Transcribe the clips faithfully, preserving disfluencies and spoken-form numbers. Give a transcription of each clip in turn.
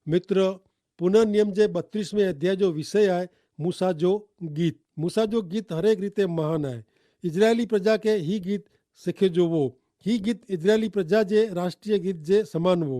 મિત્ર, પુનર્નિયમ જે બત્રીસમે અધ્યાય જો વિષય આય, મૂસા જો ગીત. મૂસા જો ગીત હરેક રીતે મહાન આય. ઇઝરાયેલી પ્રજા કે હી ગીત સિખે જો વો. હી ગીત ઇઝરાયેલી પ્રજા જે રાષ્ટ્રીય ગીત જે સમાન વો.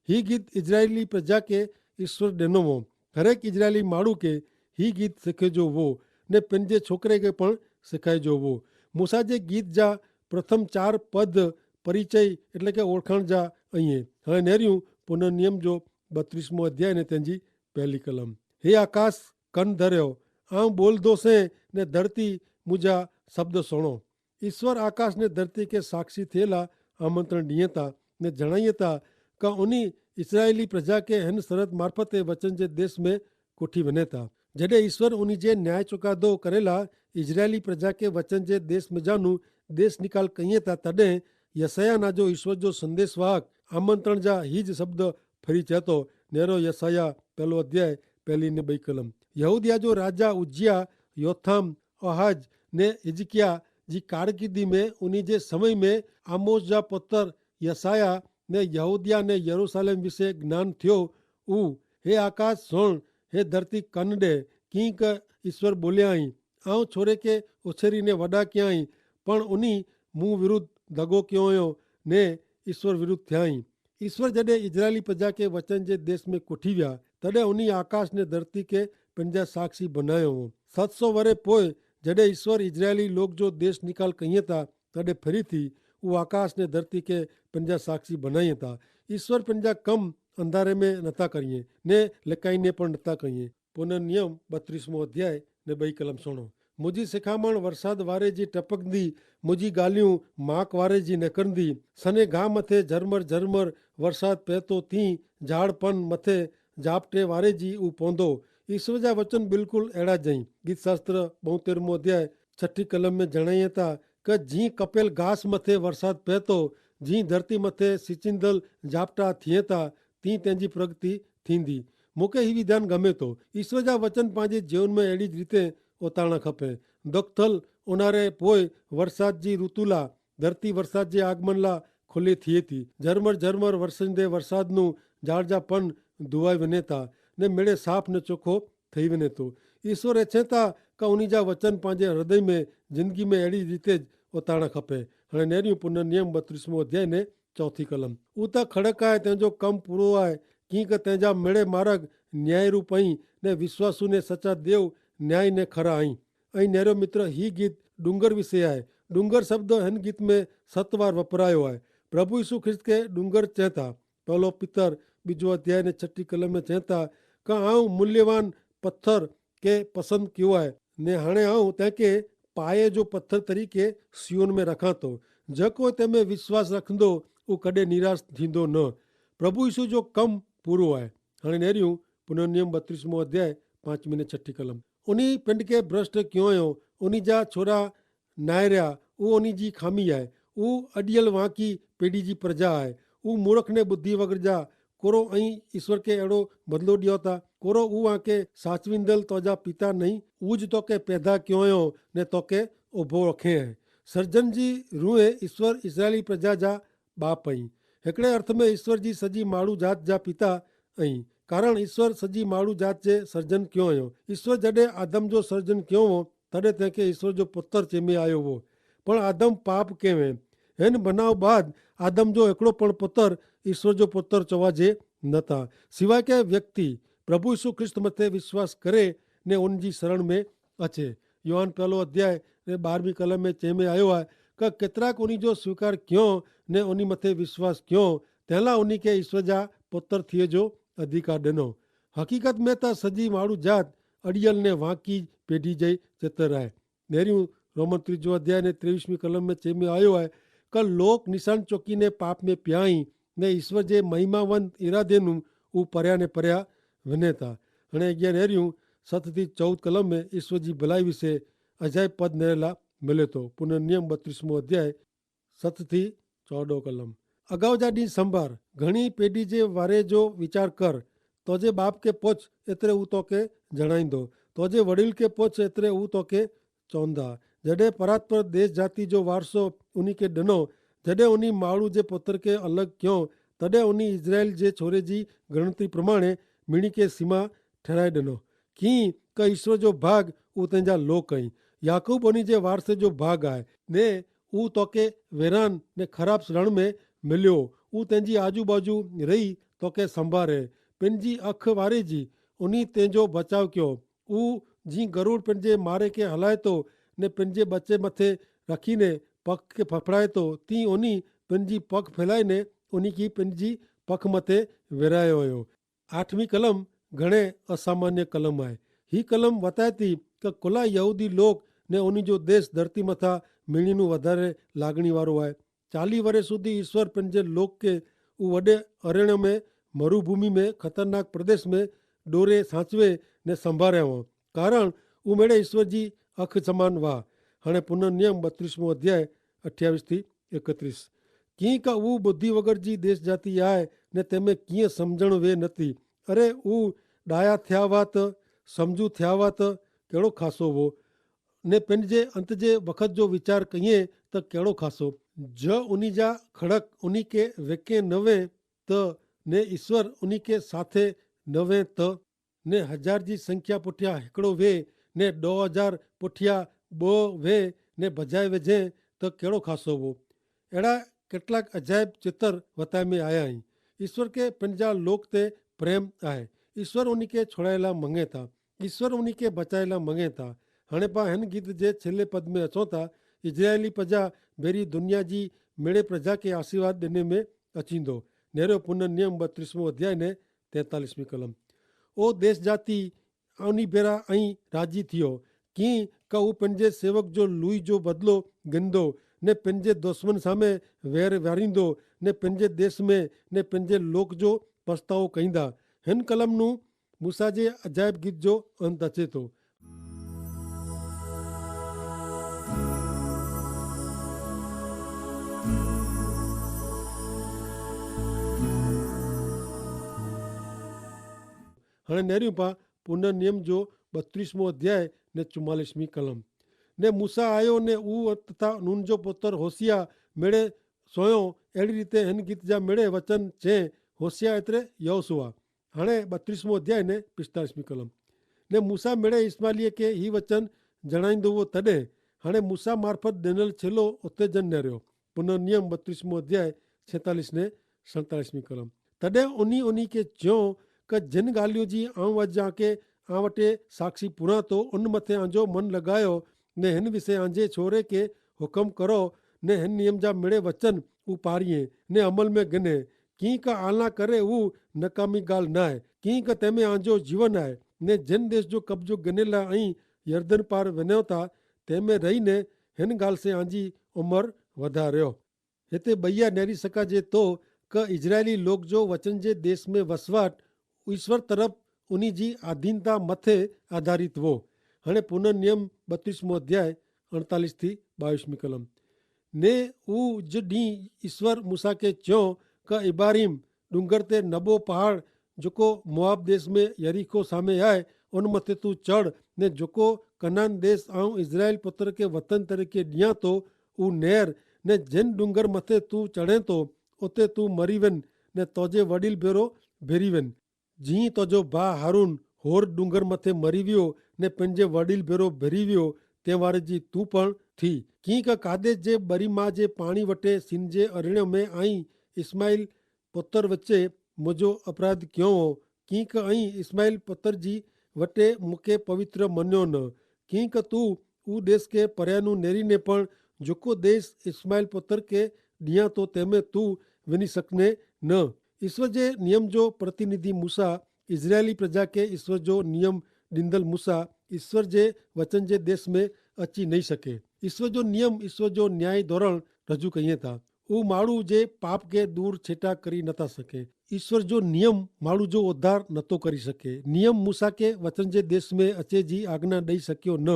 હી ગીત ઇઝરાયેલી પ્રજા કે ઇશ્વર દેનો વો. હરેક ઇઝરાયેલી માણુ કે હી ગીત સિખે જો વો, ને પેનજે છોકરે કે પણ સિખાઈ જો વો. મૂસા જે ગીત જા પ્રથમ ચાર પદ પરિચય, એટલે કે ઓળખાણ જા અહીં. હણે નેર્યું પુનર્નિયમ જો બત્રીસમો અધ્યાય ને તેની પહેલી કલમ. હે આકાશ, કન ધર્યો, આઉં બોલ દો સે, ને ધરતી મુજા શબ્દ સુણો. ઈસ્વર આકાશ ને ધરતી કે સાક્ષી થેલા આમંત્રણ દિયે તા, ને જણાયે તા કે ઉની ઇસરાયેલી પ્રજા કે હેન સરત મારફતે વચન જે દેશ મેં કોઠી વને તા. જડે ઈસ્વર ઉની જે ન્યાય ચોકાદો કરેલા ઇસરાયેલી પ્રજા કે વચન જે દેશ મેં જાનું દેશ નિકાલ કહિયે તા, તદે યસાયાહ ના જો ઈસ્વર જો સંદેશવાહક આમંત્રણ જા હી જ શબ્દ ફરી ચેતો. નેરો યસાયાહ પહેલો અધ્યાય પહેલી ને બઈ કલમ. યહૂદિયા જો રાજા ઉજ્જિયા, યોથામ, અહાજ ને હિજકિયા જી કારકિર્દી મેં ઉની જે સમય મેં આમોસ જા પત્ર યસાયાહ ને યહૂદિયા ને યરૂસાલેમ વિશે જ્ઞાન થ્યો. ઉ હે આકાશ સોણ, હે ધરતી કન દે, કિંક ઈસ્વર બોલ્યા અહીં, આઉં છોરે કે ઓછેરી ને વડા ક્યાં અહીં, પણ ઉની મું વિરુદ્ધ ધગો ક્યો અયો ને ઈસ્વર વિરુદ્ધ થ્યા અહીં. ઈસ્વર જડે ઇઝરાયેલી પ્રજા કે વચન જે દેશ મેં કોઠી વ્યા, તદે ઉની આકાશ ને ધરતી કે પંજા સાક્ષી બનાયો હો. સત સો વરે પોય જડે ઈસ્વર ઇઝરાયેલી લોક જો દેશ નિકાલ કહિયે તા, તદે ફરી થી ઉ આકાશ ને ધરતી કે પંજા સાક્ષી બનાયે તા. ઈસ્વર પંજા કમ અંધારે મેં નતા કરિયે, ને લેકાઈ ને પણ નતા કહિયે. પુનર્નિયમ બત્રીસમો અધ્યાય ને બઈ કલમ સુણો. મુજી સિખામણ વરસાદ વારે જી ટપકદી, મુજી ગાલિયું માક વારે જી નેકરદી. સને ગાહ મતે ઝરમર ઝરમર વરસાદ પૈતો તી, ઝાડ પન મતે જાપટે વારે જી ઉપોંદો. ઈસવ જા વચન બિલકુલ એડા જઈ. ગીતશાસ્ત્ર બહુતેરમો અધ્યાય છઠી કલમ મેં જણાયે તા, કે જી કપેલ ગાસ મતે વરસાદ પૈતો, જી ધરતી મતે સિચિંદલ જાપટા થિયે તા, તી તેની પ્રગતિ થીંદી. મુકે હી વિધાન ગમે તો. ઈસ્વર જા વચન પાંજે જીવન મેં એડી જ રીતે ઓતાણા ખપે. દોખથલ ઉનારે પોય વરસાદ જી રુતુલા ધરતી વરસાદ જે આગમનલા ખુલ્લી થિયે તી. જરમર જરમર વરસન દે વરસાદનું જાળજા પન ધુવાઈ વને તા, ને મેળે સાફ ને ચોખો થઈ વને તો. ઈસ્વર એછે તા કે ઉની જા વચન પાંજે હૃદય મેં જિંદગી મેં એડી રીતે જ ઓતાણા ખપે. હણે નેર્યું પુનર્નિયમ બત્રીસમો અધ્યાય ને ચોથી કલમ. ઉતા ખડક આય તેનો કમ પૂરો આય, કિંક તેજા મેળે મારગ ન્યાયરૂપ અહીં, ને વિશ્વાસુ ને સચા દેવ ન્યાય ને ખરા અહીં. અહીં નેરો મિત્ર હી ગીત ડુંગર વિશે આય. ડુંગર શબ્દ હેન ગીત મેં સતવાર વપરાયો આય. પ્રભુ ઈસુ ખ્રિસ્ત કે ડુંગર ચેતા. પહેલો પિતર બીજો અધ્યાય ને છઠી કલમ મેં ચેતા, કા આઉં મૂલ્યવાન પથ્થર કે પસંદ કિયો આય, ને હણે આઉં તેંકે પાયે જો પથ્થર તરીકે સિયોન મેં રખાતો, જે કોઈ તેમે વિશ્વાસ રખંદો, ઉં કદે નિરાશ થીંદો ન. પ્રભુ ઈસુ જો કમ પૂરો આય. હણે નેર્યું પુનર્નિયમ બત્રીસમો અધ્યાય પાંચમી ને છઠી કલમ. ઉની પિંડ કે ભ્રષ્ટ ક્યોંયો, ઉની જા છોરા નાયર્યા, ઉ ઉની જી ખામી આય. ઉ અડિયલ વાંકી પેઢી જી પ્રજા આય. ઉ મૂર્ખ ને બુદ્ધિ વગર જા કોરો અહીં ઈસ્વર કે એડો બદલો દિયો તા? કોરો ઉ આંકે સાચવીંદલ તોજા પિતા નહીં? ઉજ તોકે પેદા ક્યોંયો ને તોકે ઉભો રખે હૈ. સર્જન જી રૂએ ઈસ્વર ઇઝરાયેલી પ્રજા જા બાપ અહીં. હેકડ઼ે અર્થ મેં ઈસ્વર જી સજી માળુ જાત જા પિતા અહીં, કારણ ઈસ્વર સજી માળુ જાત જે સર્જન ક્યો અયો. ઈસ્વર જડે આદમ જો સર્જન ક્યો હો, તડે તેંકે ઈસ્વર જો પુતર ચેમે આયો હો. પણ આદમ પાપ કેવે. હેન ભનાવ બાદ આદમ જો એકડો પણ પુતર ઈસ્વર જો પુતર ચોવા જે નતા, સિવાય કે વ્યક્તિ પ્રભુ ઈસુ ખ્રિસ્ત મતે વિશ્વાસ કરે ને ઉનજી સરણ મેં અછે. યોહાન પહેલો અધ્યાય ને બારમી કલમ મેં ચેમે આયો હૈ, કે કેતરાક ઉની જો સ્વીકાર ક્યો ને ઉની મતે વિશ્વાસ ક્યો, તેલા ઉની કે ઈસ્વર જા પુતર થિયે જો અધિકાર દેનો. હકીકત મેં તા સજી માણુ જાત અડિયલ ને વાંકી પેઢી જઈ ચેતર હૈ. નેર્યું રોમન ત્રીજો અધ્યાય ને ત્રેવીસમી કલમ મેં ચેમે આયો હૈ, કે લોક નિશાન ચોકી ને પાપ મેં પ્યાઈ ને ઈસ્વર જે મહિમાવંત ઇરાદે નું ઉપર્યા ને પર્યા વનેતા. હણે અગિયા નેર્યું સત થી ચૌદ કલમ મેં ઈસ્વર જી ભલાઈ વિશે અજાય પદ નેરેલા મિલે તો. પુનર્નિયમ બત્રીસમો અધ્યાય સત થી ચૌદો કલમ. અગાઉ જા દી સંભાર ઘણી પેઢી જે વારે જો વિચાર કર. તોજે બાપ કે પોછ એતરે ઉતો કે જણાઈ દો. તોજે વડીલ કે પોછ એતરે ઉતો કે ચોંદા. જડે પરાત્પર દેશ જાતિ જો વારસો ઉની કે ડનો, જડે ઉની માળુ જે પોતર કે અલગ ક્યો, તડે ઉની ઇઝરાયેલ જે છોરે જી ગણતરી પ્રમાણે મિણી કે સીમા ઠરાઈ ડેનો. કિંક ઈસ્વર જો ભાગ ઉતેંજા લોક અહીં. યાકૂબ ઉની જે વારસે જો ભાગ આય. ને ઉતોકે વેરાન ને ખરાબ સરણ મેં મિલ્યો. ઉતેંજી આજુબાજુ રહી તોકે સંભારે. પેનજી અખ વારે જી ઉની તેંજો બચાવ ક્યો. ઉ જી ગરુડ પેનજે મારે કે હલાયતો ને પેનજે બચ્ચે મતે રખીને પગ કે ફફડાયતો, તી ઉની પેનજી પગ ફેલાઈને ઉની કી પેનજી પગ મતે વેરાયો. આઠમી કલમ ઘણે અસામાન્ય કલમ આય. હી કલમ વતાયતી કે કોલા યહૂદી લોક ને ઉની જો દેશ ધરતી મતા મેણીનું વધારે લાગણી વારો આય. ચાલી વરે સુધી ઈસ્વર પેનજે લોક કે ઉવડે અરેણ્ય મેં મરુભૂમિ મેં ખતરનાક પ્રદેશ મેં ડોરે સાંચવે ને સંભારે હો. કારણ ઉમેડે ઈસ્વર જી અખ સમાન વાહ. હણે પુનર્નિયમ બત્રીસમો અધ્યાય અઠ્યાવીસ થી એકત્રીસ. કિંક ઉ બુદ્ધિ વગર જી દેશ જાતિ આય ને તેમે કિંય સમઝણ વે નથી. અરે ઉ ડાયા થ્યાવાત સમઝુ થ્યાવાત કેડો ખાસો વો? ને પેનજે અંત જે વખત જો વિચાર કહિએ તો કેડો ખાસો? જો ઉની જા ખડક ઉની કે વેકે નવે તો ને ઈસ્વર ઉની કે સાથે નવે તો ને હજાર જી સંખ્યા પુઠ્યા હેકડો વે ને દો હજાર પુઠ્યા બો વે ને ભજાય વેજે તો કેડો ખાસો વો? એડા કેટલાક અજાયબ ચિત્ર વતાય મેં આયા હી. ઈસ્વર કે પેનજા લોક તે પ્રેમ આય. ઈસ્વર ઉની કે છોડાયેલા મંગે થા. ઈસ્વર ઉની કે બચાયેલા મંગે થા. હણે પા હેન ગીત જે છેલ્લે પદ મેં અચો થા. ઇઝરાયેલી પજા ભેરી દુનિયા જી મેળે પ્રજા કે આશીર્વાદ દેને મેં અચીંદો. નેરો પુનર્નિયમ બત્રીસમો અધ્યાય ને તેતાલીસમી કલમ. ઓ દેશ જાતિ અની ભેરા અહીં રાજી થિયો. કિંક ઉ પેનજે સેવક જો લુઈ જો બદલો ગિંદો ને પેનજે દુશ્મન સામે વેર વારીંદો ને પેનજે દેશ મેં ને પેનજે લોક જો પસ્તાવો કહીંદા. હેન કલમનું મૂસા જે અજાયબ ગીત જો અંત અચેતો. હણે નેર્યું પા પુનર્નિયમ જો બત્રીસમો અધ્યાય ને ચુમાલીસમી કલમ. ને મૂસા આયો ને ઉ તથા નૂન જો પોતર હોસિયા મેળે સોયો. એડી રીતે હેન ગીત જા મેળે વચન ચે હોસિયા એતરે યહોસુઆ. હણે બત્રીસમો અધ્યાય ને પિસ્તાલીસમી કલમ. ને મૂસા મેળે ઇસ્માલિયે કે હી વચન જણાઈંદો વો તદે હણે મૂસા મારફત દેનલ છેલ્લો ઉત્તેજન નેર્યો. પુનર્નિયમ બત્રીસમો અધ્યાય છેતાલીસ ને સૈતાલીસમી કલમ. તદે ઉની ઉની કે ચ્યો કે જેન ગાલિયો જી આઉં અજ આકે આ વટે સાક્ષી પુરાતો ઉન મતે આજો મન લગાયો ને હેન વિશે આજે છોરે કે હુકમ કરો ને હેન નિયમ જા મેળે વચન ઉપારિયે ને અમલ મેં ગને. કિંક આલા કરે ઉ નકામી ગાલ નાય. કિંક તેમે આજો જીવન આય ને જેન દેશ જો કબજો ગનેલા અહીં યર્દન પાર વેનેવતા તેમે રહી ને હેન ગાલ સે આજી ઉમર વધાર્યો. હેતે બૈયા નેરી સકાજે તો કે ઇઝરાયેલી લોક જો વચન જે દેશ મેં વસવાટ ઈસ્વર તરફ ઉની જી આધીનતા મતે આધારિત વો. હણે પુનર્નિયમ બત્રીસમો અધ્યાય અડતાલીસ થી બાવીસમી કલમ. ને ઉજ દી ઈસ્વર મૂસા કે ચ્યો કે ઇબારીમ ડુંગર તે નબો પહાડ જોકો મોઆબ દેશ મેં યરીખો સામે આય ઉન મતે તું ચડ ને જોકો કનાન દેશ આઉં ઇઝરાયેલ પત્ર કે વતન તરીકે દિયા તો ઉનેર ને જેન ડુંગર મતે તું ચડે તો ઉતે તું મરી વેન ને તોજે વડીલ ભેરો ભેરી વેન. જી તોજો ભા હારૂન હોર ડુંગર મતે મરી વ્યો ને પેનજે વડીલ ભેરો ભેરી વ્યો તે વારે જી તું પણ થી. કિંક કાદે જે બરી મા જે પાણી વટે સિન જે અરિણ્યો મેં આઈ ઇસ્માઇલ પોતર વચ્ચે મુજો અપરાધ ક્યો હો. કિંક અહીં ઇસ્માઇલ પોતર જી વટે મુકે પવિત્ર મન્યો ન. કિંક તું ઉદેશ કે પર્યાનું નેરી ને પણ જોકો દેશ ઇસ્માઇલ પોતર કે દિયા તો તેમે તું વિની સકને ન. ઇશ્વર જે નિયમ જો પ્રતિનિધિ મૂસા ઇઝરાયેલી પ્રજા કે ઇશ્વર જો નિયમ ડિંદલ મૂસા ઇશ્વર જે વચન જે દેશ મેં અચ્છી નહીં શકે. ઇશ્વર જો નિયમ ઇશ્વર જો ન્યાય ધોરણ રજૂ કહિયે થા. ઉ માણુ જે પાપ કે દૂર છેટા કરી નતા શકે. ઇશ્વર જો નિયમ માણુ જો ઉદ્ધાર નતો કરી શકે. નિયમ મૂસા કે વચન જે દેશ મેં અચ્છે જી આજ્ઞા દઈ શક્યો ન.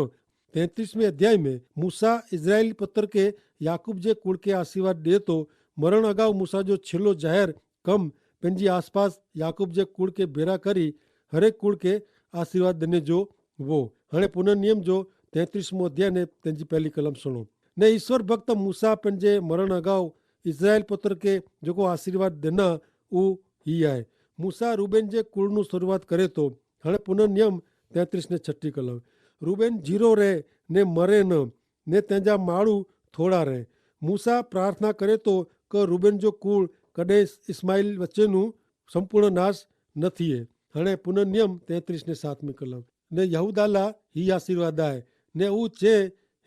તૈત્રીસમે અધ્યાય મેં મૂસા ઇઝરાયેલ પત્ર કે યાકૂબ જે કુળ કે આશીર્વાદ દેતો મરણ અગાઉ મૂસા જો છેલ્લો જાહેર કમ પેનજી આસપાસ યાકૂબ જે કુળ કે ભેરા કરી હરેક કુળ કે આશીર્વાદ દેને જો વો. હણે પુનર્નિયમ જો તૈત્રીસમો અધ્યાય ને તેની પહેલી કલમ સુણો. ને ઈસ્વર ભક્ત મૂસા પેનજે મરણ અગાઉ ઇઝરાયેલ પત્ર કે જોકો આશીર્વાદ દેના ઉ હી આય. મૂસા રૂબેન જે કુળનું શરૂઆત કરે તો. હણે પુનર્નિયમ તેત્રીસ ને છઠી કલમ. રૂબેન જીરો રહે ને મરે ન, ને તેના માળું થોડા રહે. મૂસા પ્રાર્થના કરે તો કે રૂબેન જો કુળ કદે ઇસ્માઇલ વચ્ચેનું સંપૂર્ણ નાશ ન થિયે. હણે પુનર્નિયમ તેત્રીસ ને સાતમી કલમ. ને યહૂદાલા હી આશીર્વાદ આય. ને ઉં ચે,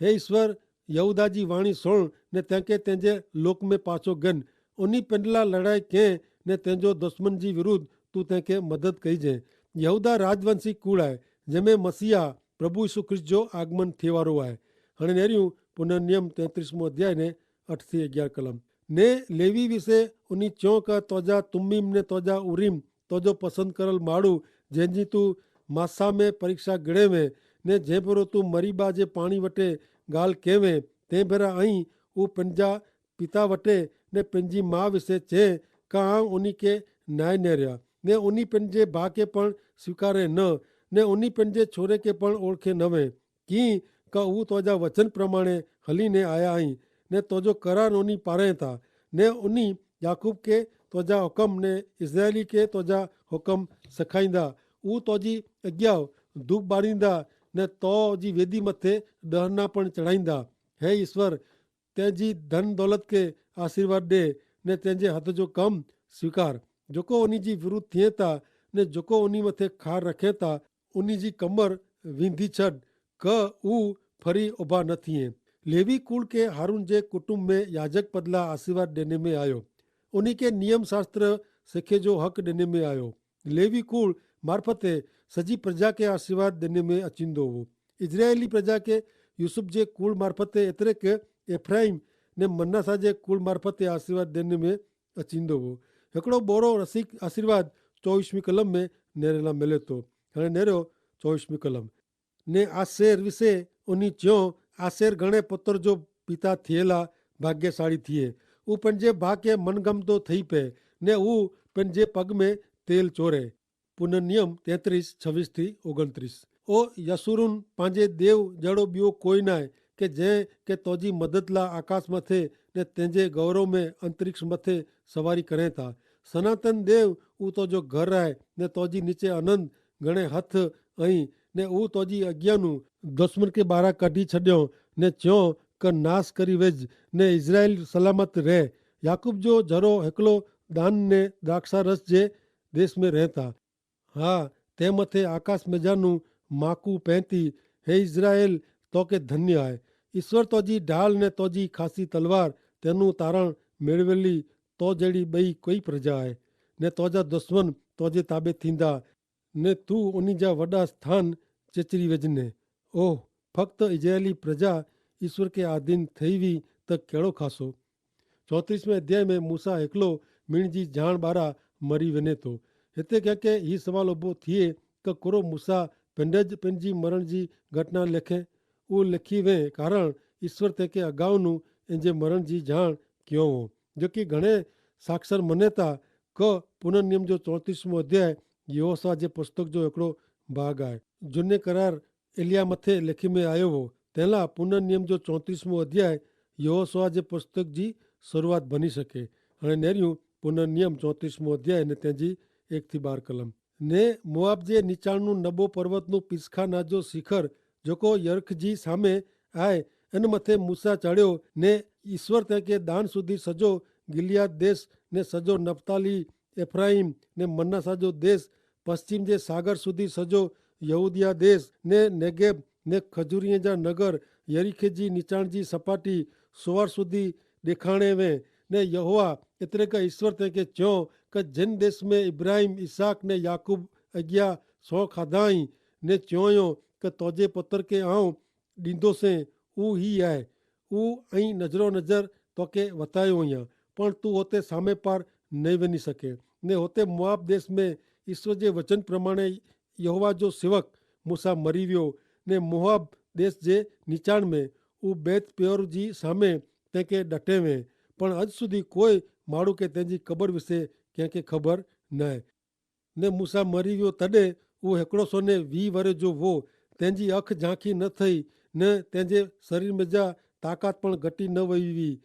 હે ઈસ્વર, યહૂદા જી વાણી સોણ, ને તેંકે તેંજે લોક મેં પાછો ગન. ઉની પેંડલા લડાઈ કેહ, ને તેંજો દુશ્મન જી વિરુદ્ધ તું તેંકે મદદ કઈ જે. યહૂદા રાજવંશી કુળ આય, જેમે મસીહા પ્રભુ ઈસુ ખ્રિસ્ત જો આગમન થેવારો આય. હણે નેર્યું પુનર્નિયમ તેત્રીસમો અધ્યાય ને અઠ થી અગિયાર કલમ. ને લેવી વિશે ઉની ચ્યોં કા તોજા તુમ્મીમ ને તોજા ઉરીમ તોજો પસંદ કરેલ માડૂ, જેની તું માસા મેં પરીક્ષા ગણે વે, ને જે ભરો તું મરીબા જે પાણી વટે ગાલ કહેવે, તે ભેરા અહીં ઉં પંજા પિતા વટે ને પંજી મા વિશે ચે, કા આવ ઉની કે નાય નેર્યા, ને ઉની પંજે ભા કે પણ સ્વીકારે ન, ને ઉની પંજે છોરે કે પણ ઓળખે નવે. કિં કા ઉં તોજા વચન પ્રમાણે હલી ને આયા અહીં, ને તોજો કરાર ઉની પારે થા, ને ઉની યાકૂબ કે તોજા હુકમ ને ઇઝરાયેલી કે તોજા હુકમ સખાઈંદા. ઉં તોજી અગિયાવ ધૂપ બારીંદા, ને તોજી વેદી મતે દહના પણ ચડાઈંદા. હે ઈસ્વર, તેજી ધન દોલત કે આશીર્વાદ દે, ને તેજે હત જો કમ સ્વીકાર. જોકો ઉની જી વિરુદ્ધ થિયે થા, ને જોકો ઉની મતે ખાર રખે થા, ઉની જી કમર વિંધી છડ, ક ઉં ફરી ઉભા ન થિયે. લેવી કુળ કે હારૂન જે કુટુંબ મેં યાજક પદલા આશીર્વાદ દેને મેં આયો. ઉની કે નિયમશાસ્ત્ર સેખે જો હક દેને મેં આયો. લેવી કુળ મારફતે સજી પ્રજા કે આશીર્વાદ દેને મેં અચિંદો હો. ઇઝરાયેલી પ્રજા કે યુસુફ જે કુળ મારફતે એતરે કે એફ્રાઈમ ને મન્નાસા જે કુળ મારફતે આશીર્વાદ દેને મેં અચિંદો હો. હેકડો બોરો રસિક આશીર્વાદ ચોવીસમી કલમ મેં નેરેલા મેલે તો. હણે નેરો ચોવીસમી કલમ. ને આશેર વિશે ઉની ચ્યો, આશેર ઘણે પત્ર જો પિતા થિયેલા ભાગ્યશાળી થિયે. ઉપને જે ભાકે મનગમતો થઈ પે, ને ઉપને જે પગ મેં તેલ ચોરે. પુનર્નિયમ તેત્રીસ છવીસ થી ઓગણત્રીસ. ઓ યસુરુન પાંજે દેવ જેડો બ્યો કોઈ નાય, કે જે કે તોજી મદદલા આકાશ મતે ને તેજે ગૌરવ મેં અંતરિક્ષ મતે સવારી કરે થા. સનાતન દેવ ઉતો જો ઘર આય, ને તોજી નીચે અનંત ઘણે હથ અહીં, ને ઉતો જી અજ્ઞાનું દુશ્મન કે બારા કઢ઼ી છડ્યો, ને ચ્યો કે નાશ કરી વેજ, ને ઇઝરાયેલ સલામત રહે. યાકૂબ જો જરો હેકલો દાન ને દ્રાક્ષારસ જે દેશ મેં રહેતા. હા, તે મતે આકાશ મેજાનું માકુ પૈંતી, હે ઇઝરાયેલ, તો કે ધન્ય આય. ઇશ્વર તોજી ઢાલ ને તોજી ખાસી તલવાર, તેનું તારણ મેળવેલી તો જેડી બઈ કોઈ પ્રજા આય. ને તોજા દુશ્મન તોજે તાબે થીંદા, ને તું ઉની જા વડા સ્થાન ચેચરી વેજને. ઓહ, ફક્ત ઇઝરાયેલી પ્રજા ઇશ્વર કે આધીન થઈવી તો કેડો ખાસો. ચોત્રીસમે અધ્યાય મેં મૂસા હેકલો મિણ જી જાણ બારા મરી વેને તો. હેતે ક્યાંકે હી સવાલ ઉભો થિયે કે કોરો મૂસા પેંડે જ પેનજી મરણ જી ઘટના લેખે? ઉ લેખી વે, કારણ ઇશ્વર તેંકે અગાઉનું એનજે મરણ જી જાણ ક્યો હો. જો કે ઘણે સાક્ષર મનેતા કે પુનર્નિયમ જો ચોત્રીસમો અધ્યાય યહોશા જે પુસ્તક જો એકડો ભાગ આય. જુને કરાર એલિયા મતે લેખી મેં આયો હો. તેલા પુનર્નિયમ જો ચોત્રીસમો અધ્યાય યહોશા જે પુસ્તક જી શરૂઆત ભની શકે. અને નેર્યું પુનર્નિયમ ચોત્રીસમો અધ્યાય ને તેજી એક થી બાર કલમ. ને મોઆબ જે નીચાણનું નબો પર્વતનું પિસખાના જો શિખર જોકો યર્ખ જી સામે આય, એન મતે મૂસા ચડ્યો. ને ઈસ્વર તેંકે દાન સુધી સજો ગિલિયાદ દેશ, ને સજો નફતાલી, એફ્રાઈમ, ને મન્નાસા જો દેશ, પશ્ચિમ જે સાગર સુધી સજો યહૂદિયા દેશ, ને નેગેબ, ને ખજૂરિયે જા નગર, યરીખે જી નીચાણ જી સપાટી સોવાર સુધી દેખાણે વે. ને યહોવા એતરે કે ઈસ્વર તેંકે ચ્યો કે જેન દેશ મેં ઇબ્રાહિમ, ઇસાક ને યાકૂબ અગિયા સો ખાધાઈ, ને ચ્યોંયો કે તોજે પતર કે આઉં દીંદો સે, ઉ હી આય. ઉ અહીં નજરો નજર તોકે વતાયો અહિયા, પણ તું હોતે સામે પાર નહીં વેની શકે. ને હોતે મોઆબ દેશ મેં ઈસ્વર જે વચન પ્રમાણે યહોવા જો સેવક મૂસા મરી વ્યો. ને મોઆબ દેશ જે નીચાણ મેં ઉ બેત પેયોર જી સામે તેંકે ડટે વે. પણ અજ સુધી કોઈ માણું કે તેની કબર વિશે ક્યાંકે ખબર નાય. ને મૂસા મરી વ્યો તદે ઉ હેકડો સો ને વી વરે જો વો. તેની અખ ઝાંખી ન થઈ, ને તેની શરીર મેં જા તાકાત પણ ઘટી ન વયવી.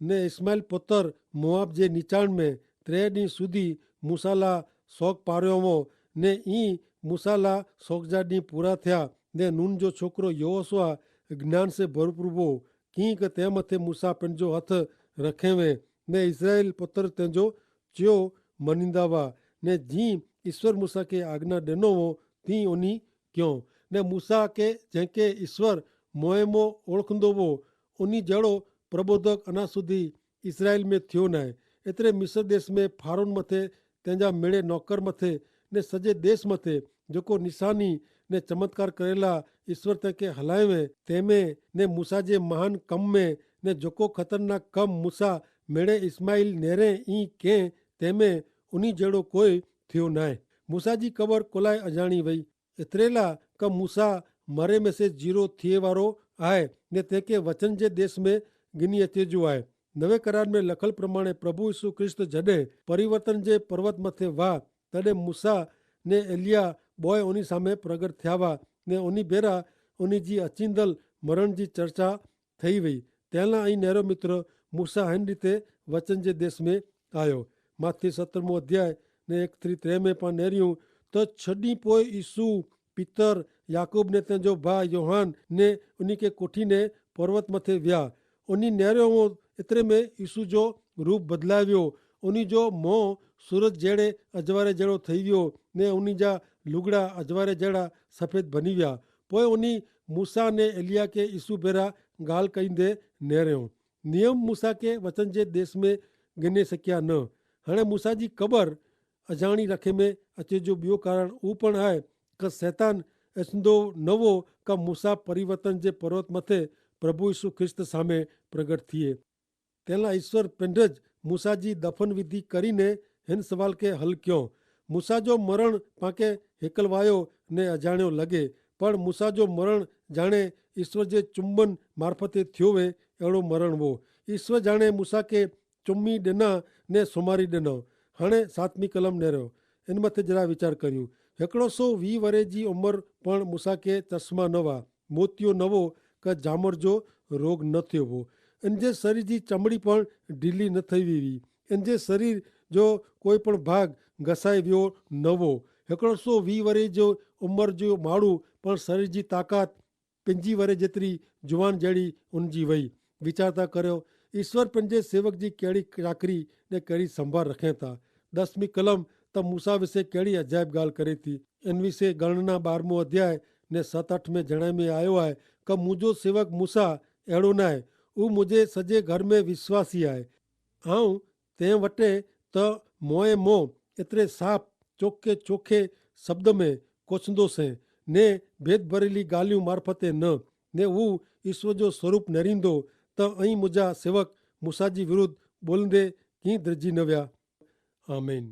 ને ઇસ્માઇલ પોતર મોઆબ જે નિચાણ મેં ત્રે દિન સુધી મૂસાલા સોગ પાર્યો વો. ને ઈ મૂસા લા સોગ જા દી પૂરા થ્યા. ને નૂન જો છોકરો યહોશુઆ જ્ઞાન સે ભરપૂર વો. કિંક તે મતે મૂસા પનજો હથ રખે વે. ને ઇસરાયેલ પત્ર તેનજો ચ્યો મનિંદા વા. ને જી ઈસ્વર મૂસા કે આજ્ઞા દેનો વો તી ઓની ક્યો. ને મૂસા કે જેંકે ઈસ્વર મોએ મો ઓળખંદો વો, ઓની જેડો પ્રબોધક અના સુધી ઇસરાયેલ મેં થ્યો નાય. એતરે મિસર દેશ મેં ફારોન મતે, તેનજા મેળે નોકર મતે, ને સજે દેશ મતે જોકો નિશાની ને ચમત્કાર કરેલા ઈસ્વર તેંકે હલાયવે તેમે, ને મૂસા જે મહાન કમ મેં ને જોકો ખતરનાક કમ મૂસા મેળે ઇસ્માઇલ નેરે ઈ કેહ તેમે ઉની જેડો કોઈ થ્યો નાય. મૂસા જી કબર કોલાએ અજાણી વય. એતરેલા કે મૂસા મરે મેં સે જીરો થિયે વારો આય, ને તેંકે વચન જે દેશ મેં ગિની અચેજો આય. નવે કરાર મેં લખલ પ્રમાણે પ્રભુ ઈસુ ખ્રિસ્ત જડે પરિવર્તન જે પર્વત મતે વાહ, તડે મૂસા ને એલિયા બોય ઓની સામે પ્રગટ થ્યાવા, ને ઓની ભેરા ઓની જી અચિંદલ મરણ જી ચર્ચા થઈ વય. તેના અહીં નેરો મિત્ર મૂસા હેન રીતે વચન જે દેશ મેં આયો. માથી સત્તરમો અધ્યાય ને એક થી ત્રે મેં પણ નેર્યું. તો છડી પોય ઈસુ પિતર યાકૂબ ને તેનજો ભા યોહાન ને ઉની કે કોઠી ને પર્વત મતે વ્યા. ઉની નેર્યો એતરે મેં ઈસુ જો રૂપ બદલાવ્યો. ઉની જો મોં સૂરજ જેડે અજવારે જેડો થઈ વ્યો, ને ઉની જા લુગડા અજવારે જેડા સફેદ ભની વ્યા. પોય ઉની મૂસા ને એલિયા કે ઈસુ ભેરા ગાલ કઈંદે નેર્યો. નિયમ મૂસા કે વચન જે દેશ મેં ગિને શક્યા ન. હણે મૂસા જી કબર અજાણી રખે મેં અચે જો બ્યો કારણ ઉપણ આય કે સૈતાન એસંદો નવો કે મૂસા પરિવર્તન જે પર્વત મતે પ્રભુ ઈસુ ખ્રિસ્ત સામે પ્રગટ થિયે. તેના ઈસ્વર પેંધ જ મૂસા જી દફન વિધિ કરીને હેન સવાલ કે હલ ક્યો. મૂસા જો મરણ પાંકે હેકલવાયો ને અજાણ્યો લગે, પણ મૂસા જો મરણ જાણે ઈસ્વર જે ચુંબન મારફતે થ્યો વે એડો મરણ વો. ઈસ્વર જાણે મૂસા કે ચુંબી દેના ને સોમારી દેનો. હણે સાતમી કલમ નેરો એન મતે જરા વિચાર કર્યું. હેકડો સો વી વરે જી ઉંમર પણ મૂસા કે ચશ્મા નવા, મોતિયો નવો કે જામર જો રોગ ન થયો વો. એન જે શરીર જી ચમડી પણ ઢીલી ન થઈ વી. એન જે શરીર જો કોઈ પણ ભાગ ઘસાઈ વ્યો નવો. હેકડો સો વી વરે જો ઉંમર જો માળું પણ શરીર જી તાકાત પંજી વરે જેતરી જુવાન જેડી ઉનજી વય. વિચારતા કર્યો, ઈસ્વર પંજે સેવક જી કેડી ચાકરી ને કેડી સંભાર રખેતા. દસમી કલમ તા મૂસા વિશે કેડી અજાયબ ગાલ કરેતી. એન વિશે ગણના બારમો અધ્યાય ને સત આઠ મેં જણાય મેં આયો આય કે મુજો સેવક મૂસા એડો નાય. ઉ મુજે સજે ઘર મેં વિશ્વાસી આય. આઉં તે વટે તો મોએ મો એતરે સાફ ચોકે ચોકે શબ્દ મેં કોછંદો સે, ને ભેદભરેલી ગાલિયું મારફતે ન, ને ઉં ઈસ્વર જો સ્વરૂપ નેરીંદો, તો અહીં મુજા સેવક મૂસા જી વિરુદ્ધ બોલંદે કિંદરજી નવ્યા. આમેન.